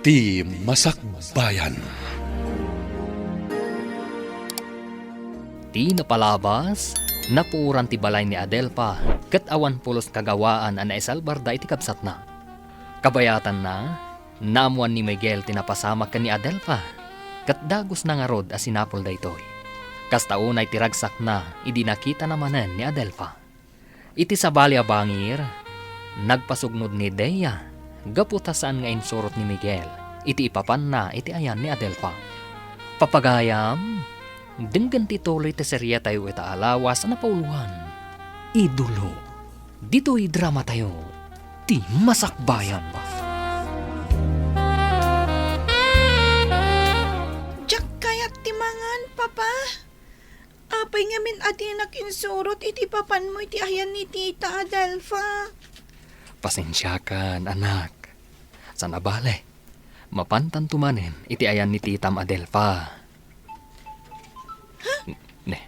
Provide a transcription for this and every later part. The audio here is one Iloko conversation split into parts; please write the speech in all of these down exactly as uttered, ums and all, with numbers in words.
Ti Masakbayan. Ti napalabas, napuoran ti balay ni Adelfa, ket awan pulos kagawaan a naisalbarda iti kabsatna. Kabayatanna, naammoan ni Miguel ti napasamak ken ni Adelfa, ket dagusna ngarud a sinapul daytoy. Kasta unay ti ragsakna idi nakitana manen ni Adelfa. Iti sabali a bangir, nagpasugnod ni Dea gapu ta saan nga insurot ni Miguel iti ipapanna iti ayan ni Adelfa. Papagayam, denggen ti tuloy ti serietayo ita a lawas a napauluan. Idolo. Ditoy dramatayo, Ti Masakbayan. Diak kayat ti mangan, Papa. Apay ngamin a dinak insurot iti papanmo iti ayan ni Tita Adelfa? Pasensiakan, anak. Saan a bale, mapantanto manen iti ayan ni Titam Adelfa. Ha? N-, ne.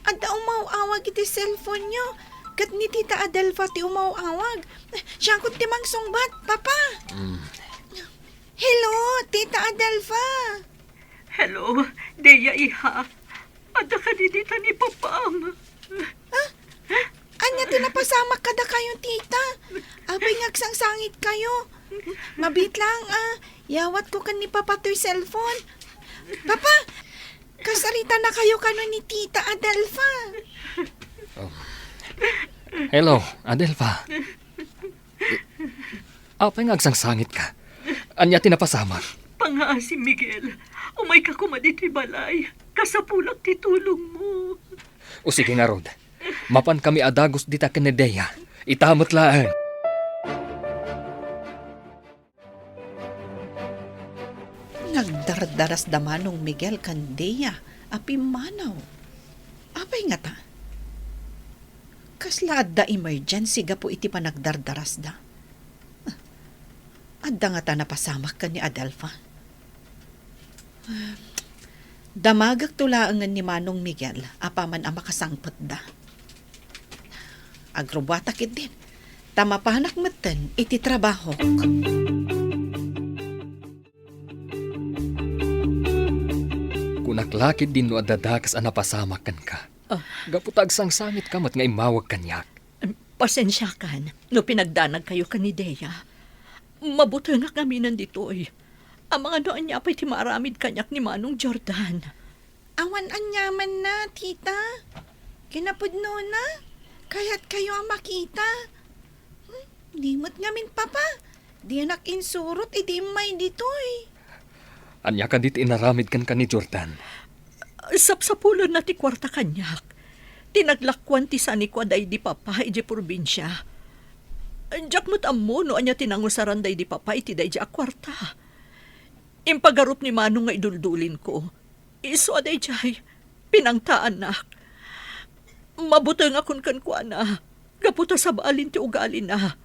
Adda umaw-awag iti cellphone-yo, ket ni Tita Adelfa ti umaw-awag. Siakon ti mangsungbat, Papa. Mm. Hello, Tita Adelfa. Hello, Dea, iha. Adda kadi dita ni Papam? Ah? Ania ti napasamak kadakayo, Tita? Apay nga agsangsangitkayo? Mabiit laeng a, yawatko ken ni Papa toy cellphone. Papa, kasaritanakayo kano ni Tita Adelfa? Oh. Hello, Adelfa. Apay nga agsangsangitka? Ania ti napasamak? Pangaasi, Miguel. Umayka koma ditoy balay. Kasapulak ti tulongmo. O sige ngarud. Mapankami a dagus dita ken ni Dea. Ita met laeng. Nagdardarasda Manong Miguel ken Dea a pimmanaw. Apay ngata? Kasla adda emergency gapu iti panagdardarasda? Adda ngata napasamak ken ni Adelfa? Damagekto laengen ni Manong Miguel apaman a makasangpetda. Agrubbuatak ketdin, ta mapanak metten iti trabahok. Kunak la ketdin no adda dakes a napasamak kenka. Ah. Gapu ta agsangsangitka met nga immawag kaniak. Pasensiakan no pinagdanagkayo ken ni Dea. Mabutengak ngaminen ditoy. Amangan no ania pay ti maaramid kaniak ni Manong Jordan. Awan aniamanna, tita. Kinapudnona, kayatkayo a makita. Hmm, di met ngamin, papa. Dinak insurot idi immay ditoy. Ania kadi ti inaramid kenka ni Jordan? Sapsapulenna ti kuarta kaniak. Ti naglakuan ti sanikua daydi papa idiay probinsia. Diak met ammo no ania ti nangusaran daydi papa iti daydi a kuarta. Impagarup ni Manong nga iduldulinko. Isu a daydiay, pinangtaannak. Mabutengakon kenkuana, gapu ta sabalin ti ugalina.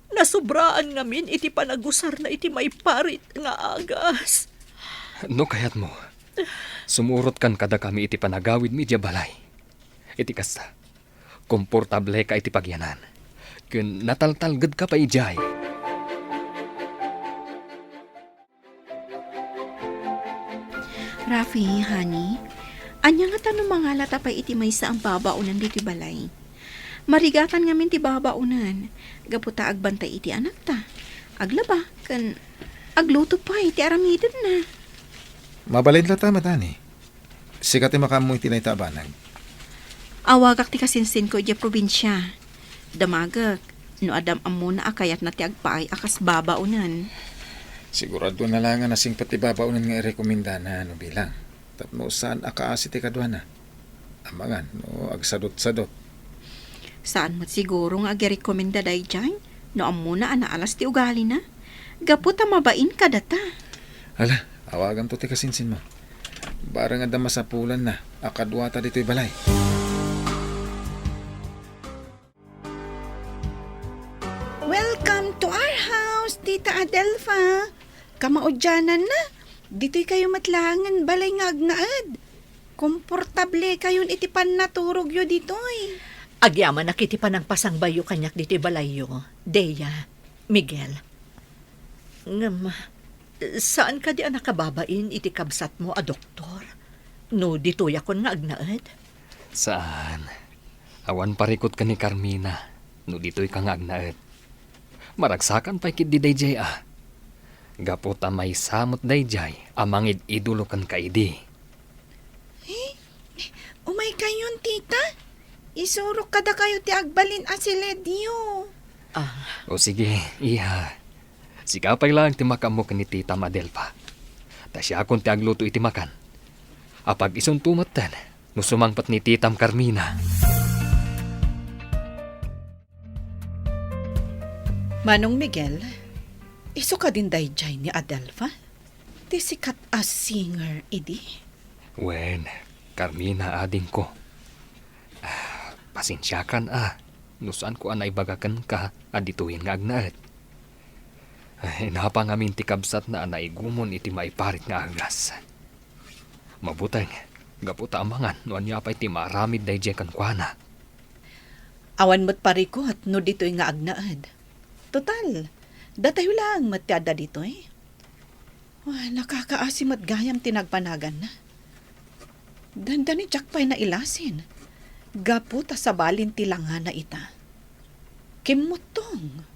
Nasobraan ngamin iti panagusarna iti maiparit nga agas. No kayatmo, sumurotkan kadakami iti panagawidmi idiay balay. Iti kasta, komportableka iti pagyanan, ken nataltalgedka pay idiay. Rafi, honey, ania ngata no mangalata pay iti maysa a babaonen ditoy balay? Marigatan ngamin ti babaonen, gapu ta agbantay iti anakta, aglaba, ken agluto pay ti aramidenna. Mabalin latta met, honey. Sika ti makaammo iti dayta a banag. Awagak ti kasinsinko idiay probinsia. Damagek no addam ammona a kayatna ti agpaay a kas babaonen. Sigurado na la nga nasingpet ti babaonen nga irekomendana, no bilang. Tapno saan a kaasi ti kaduana. Amangan no agsadutsadut. Saan met siguro nga agirekomenda daydiay no ammona a naalas ti ugalina. Gapu ta mabain kadata. Hala, awaganto ti kasinsinmo. Bareng adda masapulanna a kaduata ditoy balay. Welcome to our house, Tita Adelfa. Kamaudiananna, ditoy kayo met laengen balay nga agnaed. Komportable kayon iti pannaturogyo ditoy. Agyamanak iti panangpasangbayyo kaniak ditoy balayyo, Dea, Miguel. Ngem, Saan kadi a nakababain iti kabsatmo a doktor no ditoyakon nga agnaed? Saan. Awan parikut ken ni Carmina no ditoyka nga agnaed. Maragsakan pay ketdi daydiay a. Gapu ta maysa met daydiay a mangid-idolo kenka idi. Eh, umaykayon, tita. Isurok kadakayo ti agbalin a siledyo. Ah. O sige, iha. Sika pay laeng ti makaammo ken ni titam Adelfa. Ta siakon ti agluto iti makan. Apag-isunto metten no sumangpet ni titam Carmina. Manong Miguel, isu kadin daydiay ni Adelfa? Ti sikat a singer idi? Wen, Carmina, adingko. Ah, pasensiakan a, no saanko a naibaga kenka a ditoyen nga agnaed. Ah, inapa ngamin ti kabsatna a naigumon iti maiparit nga agas. Mabuteng, gapu ta amangan no ania pay ti maaramid daydiay kenkuana. Awan met parikut no ditoy nga agnaed. Total, datayo laeng met ti adda ditoy. Ah, nakakaasi met gayam ti nagbanaganna. Dandani diak pay nailasin. Gapu ta sabalin ti langana ita. Kimmuttong.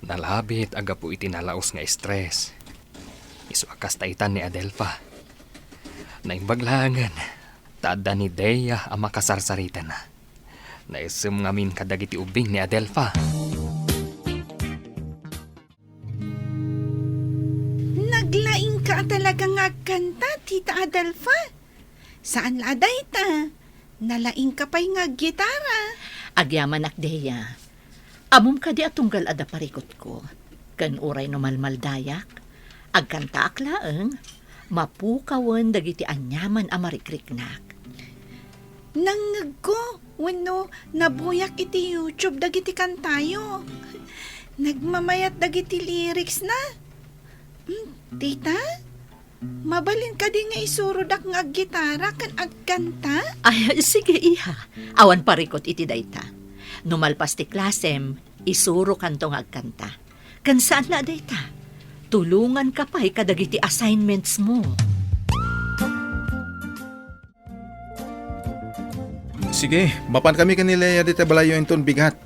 Nalabit a gapu iti nalaus nga stress. Isu a kasta itan ni Adelfa. Naimbag laengen, ta adda ni Dea a makasarsaritana. Naisem ngamin kadagiti ubbing ni Adelfa. Naglaingka a talaga nga agkanta, Tita Adelfa. Saan la a dayta, nalaingka pay nga aggitara. Agyamanak, Dea. Ammom kadi a tunggal adda parikutko. Ken uray no malmaldayak, agkantaak laeng, mapukawen dagiti aniaman a marikriknak. Nangngegko wenno nabuyak iti YouTube dagiti kantayo. Nagmamayat dagiti lyrics na. Hmm, tita, mabalin kadi nga isurodak nga aggitara ken agkanta? Ay, sige, iha. Awan parikut iti dayta. No malpas ti klasem, isurokanto nga agkanta. Ken saan la a dayta, tulonganka pay kadagiti assignments mo. Sige, mapankami ken ni Lea dita balayyo inton bigat.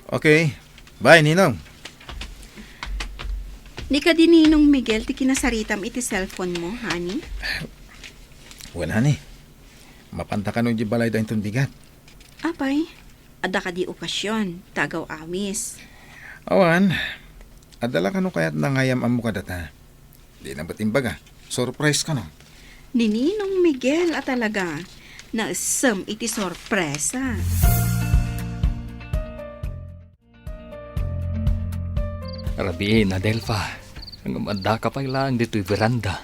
Okay. Bye, Ninong. Ni kadi Ninong Miguel ti kinasaritam iti cellphone mo, honey? Wen, honey. Mapanta kano iti balayda inton bigat. Apay, adda kadi okasion, ta agaw-awis? Awan. Adda la kano kayatna nga ammok kadata. Dina met imbaga. Surprise kano. Ni Ninong Miguel a talaga, naisem iti sorpresa. Rabiin, Adelfa. Ngem addaka pay laeng ditoy veranda.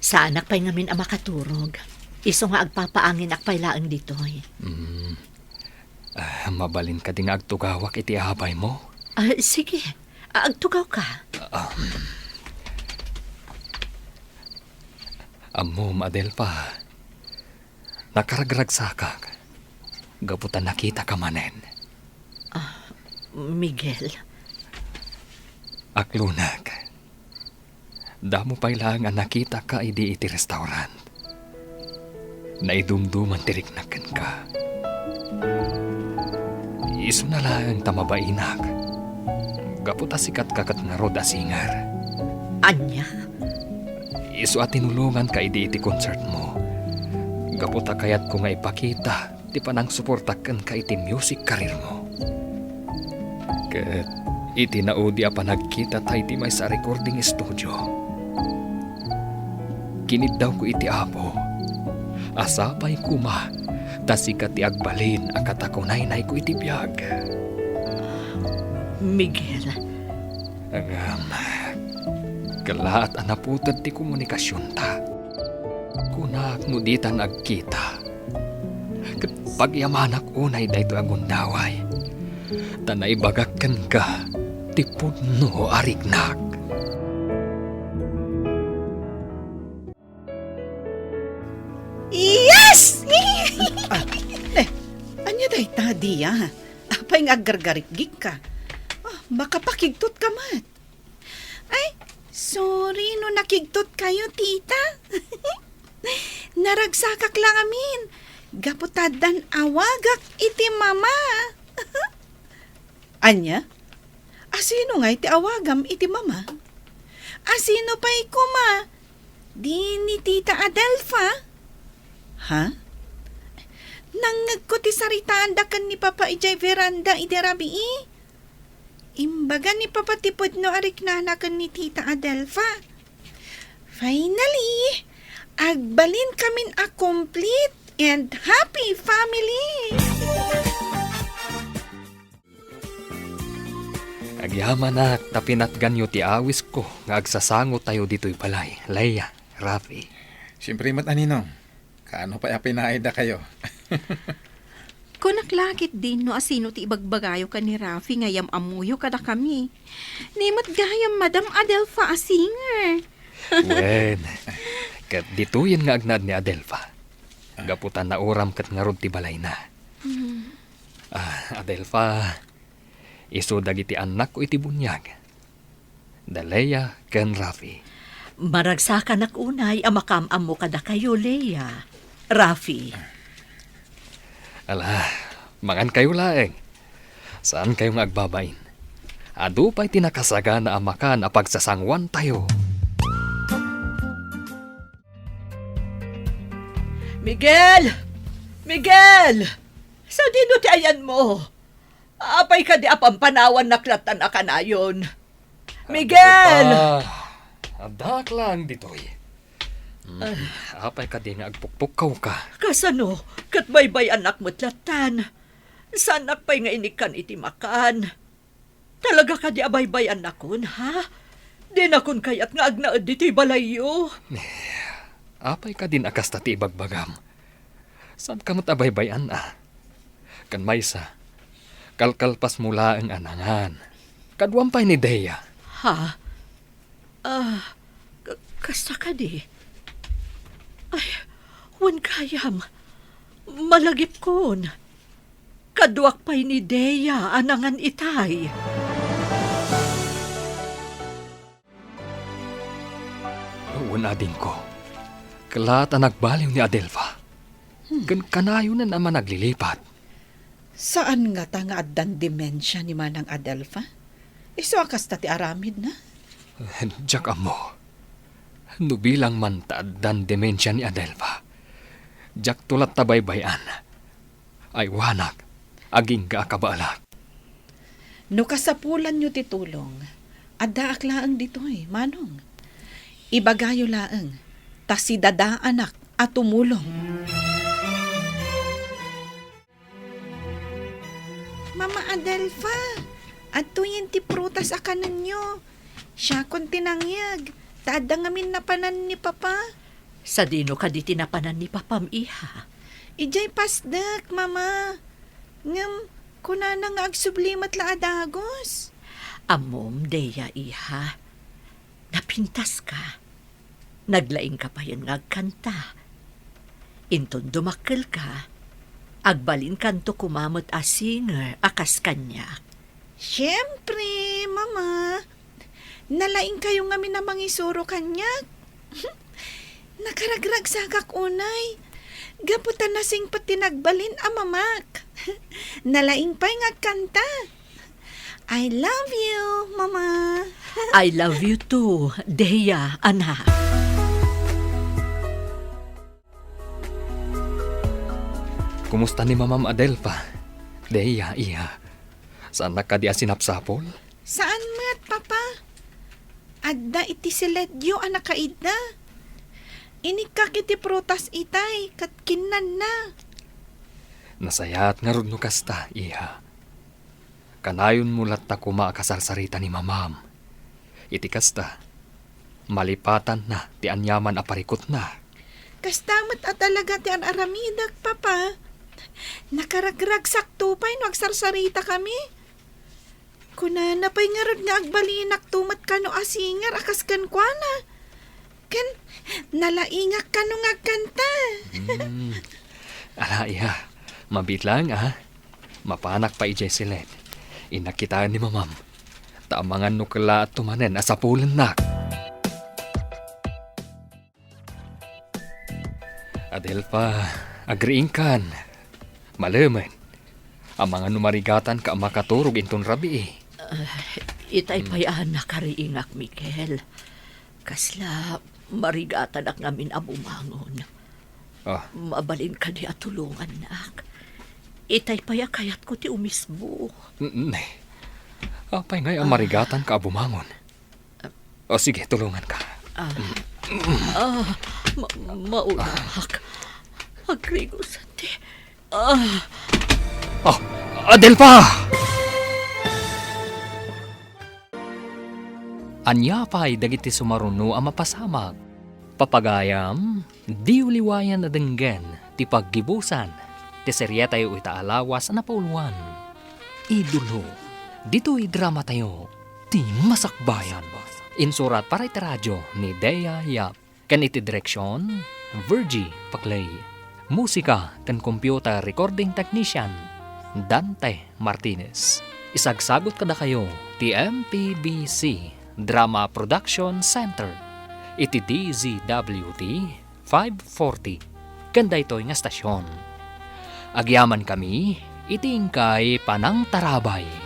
Saanak pay ngamin a makaturog. Isu nga agpapaanginak pay laeng ditoy. Mm. Ah, mabalin kadi nga agtugawak iti abaymo? Ah, sige. Ah, agtugawka. Ah, ammom, Adelfa, nakaragragsakak gapu ta nakitaka manen. Ah, Miguel. Aklonek. Damo pay laeng a nakitaka idi iti restaurant. Naidumduman ti riknak kenka. Isuna laeng ta mabainak. Gapu ta sikatka ket ngarud a singer. Ania? Isu a tinulonganka idi iti concertmo. Gapu ta kayatko nga ipakita ti panangsuportak kenka iti music career-mo. Ket iti naudi a panagkitata iti maysa a recording studio, kiniddawko iti Apo a sapay koma ta sika ti agbalin a katakunaynayko iti biag. Miguel. Ngem, kellaat a naputed ti komunikasionta. Kunak no ditan agkita. Ket pagyamanak unay daytoy a gundaway, ta naibagak kenka ti pudno a riknak. Yes! Ah, eh, ania dayta, Dia? Apay nga aggargarikgikka? Ah, makapakigtotka met. nakigtot kayo, tita? Naragsakak la ngamin, gapu ta addan awagak iti mama. Ania? Asino ngay ti awagam iti mama? Asino pay koma? Di ni Tita Adelfa? Ha? Nangngegko ti saritaanda ken ni Papa idiay veranda idi rabii. Imbaga ni Papa ti pudno a riknana ken ni Tita Adelfa. Finally, agbalinkamin a complete and happy family! Agyamanak ta pinatganyo ti awisko nga agsasangotayo ditoy balay, Leia, Rafi. Siempre met a ninong, kaano pay a pinaayda kayo? Kunak la ketdin no asino ti ibagbagayo ken ni Rafi nga yam-ammoyo kadakami. Ni met gayam Madam Adelfa a singer. Wen, ket ditoyen nga agnaed ni Adelfa. Gapu ta nauram ket ngarud ti balayna. Hmm. Ah, Adelfa, isu dagiti annakko iti buniag. Da Leia ken Rafi. Maragsakanak unay a makaam-ammo kadakayo, Leia. Rafi. Ala, mangankayo laeng. Saankayo nga agbabain. Adu pay ti nakasagana a makan a pagsasanguantayo. Miguel! Miguel! Sadino ti ayanmo? Apay kadi a pampanawannak lattan a kanayon? Miguel! Adda, addaak laeng ditoy. Mm, apay kadi nga agpukpukkawka? Kasano? Ket baybay-annak met lattan. Saanak pay nga inikkan iti makan. Talaga kadi a baybay-annakon, ha? Dinakon kayat nga agnaed ditoy balayyo. Eh, apay kadin a kasta ti ibagbagam? Saanka met a baybay-an, a? Ken maysa, kalkalpasmo laeng a nangan. Kaduam pay ni Dea. Ha? Ah, k-, kasta kadi? Ay, wen gayam. Malagipkon. Kaduak pay ni Dea a nangan itay. Wen, adingko. Kelaat a nagbaliw ni Adelfa. Hmm. Ken kanayonen a managlilipat. Saan ngata nga addan dementia ni Manang Adelfa? Isu a kasta ti aramidna? Diak ammo. No bilang man ta addan dementia ni Adelfa, diakto latta baybay-an. Aywanak, agingga a kabaelak. No kasapulanyo ti tulong, addaak laeng ditoy, Manong. Ibagayo laeng, ta sidadaanak a tumulong. Mama Adelfa, adtoyen ti prutas a kanenyo. Siakon ti nangyeg, ta adda ngamin napanan ni Papa. Sadino kadi ti napanan ni Papam, iha? Idiay pasdek, Mama. Ngem, kunana nga agsubli met la a dagus. Ammom, Dea, iha. Napintaska. Naglaingka payen nga agkanta. Inton dumakkelka, agbalinkanto koma met a singer a kas kaniak. Siempre, Mama. Nalaingkayo ngamin a mangisuro kaniak. Nakaragragsakak unay. Gapu ta nasingpet ti nagbalin a mamak. Nalaing pay nga agkanta. I love you, Mama. I love you too, Dea, anak. Kumusta ni Mamam Adelfa? Dea, iha. Saannak kadi a sinapsapul? Saan met, Papa. Adda iti siledyo a nakaidda. Inikkak iti prutas itay, ket kinnanna. Nasayaat ngarud no kasta, iha. Kanayonmo latta koma a kasarsarita ni Mamam. Iti kasta, malipatanna ti aniaman a parikutna. Kasta met a talaga ti ar-aramidek, Papa. Nakaragragsakto pay no agsarsaritakami. Kunana pay ngarud nga agbalinakto met kano a singer a kas kenkuana. Ken, nalaingak kano nga agkanta. Hmm. Ala, iha. Mabiit laeng, a. Mapanak pay idiay siled. Innak kitaen ni Mamam. Ta amangan no kellaatto manen a sapulennak. Adelfa, agriingkan. Malemen. Amangan no marigatanka a makaturog inton rabii. Ah, itay pay a nakariingak, Miguel. Kasla marigatanak ngamin a bumangon. Ah. Mabalin kadi a tulongannak? Itay pay a kayatko ti umisbo. N-, ne. Apay ngay a marigatanka a bumangon? O sige, tulonganka. Ah, ah, ma-, maulak. Agrigos ti, ah. Ah, Adelfa! Ania pay dagiti sumaruno a mapasamak? Papagayam, diyo liwayan a denggen ti paggibusan ti serietayo ita a lawas a napauluan. Idolo, ditoy dramatayo, ti Masakbayan. Insurat para iti radio ni Dea Yap. Ken iti direksion, Virgie Paclay. Musika ken computer recording technician, Dante Martinez. Isagsagut kadakayo ti M P B C Drama Production Center iti D Z W T five forty ken daytoy nga stasyon. Agyamankami iti inkay panangtarabay.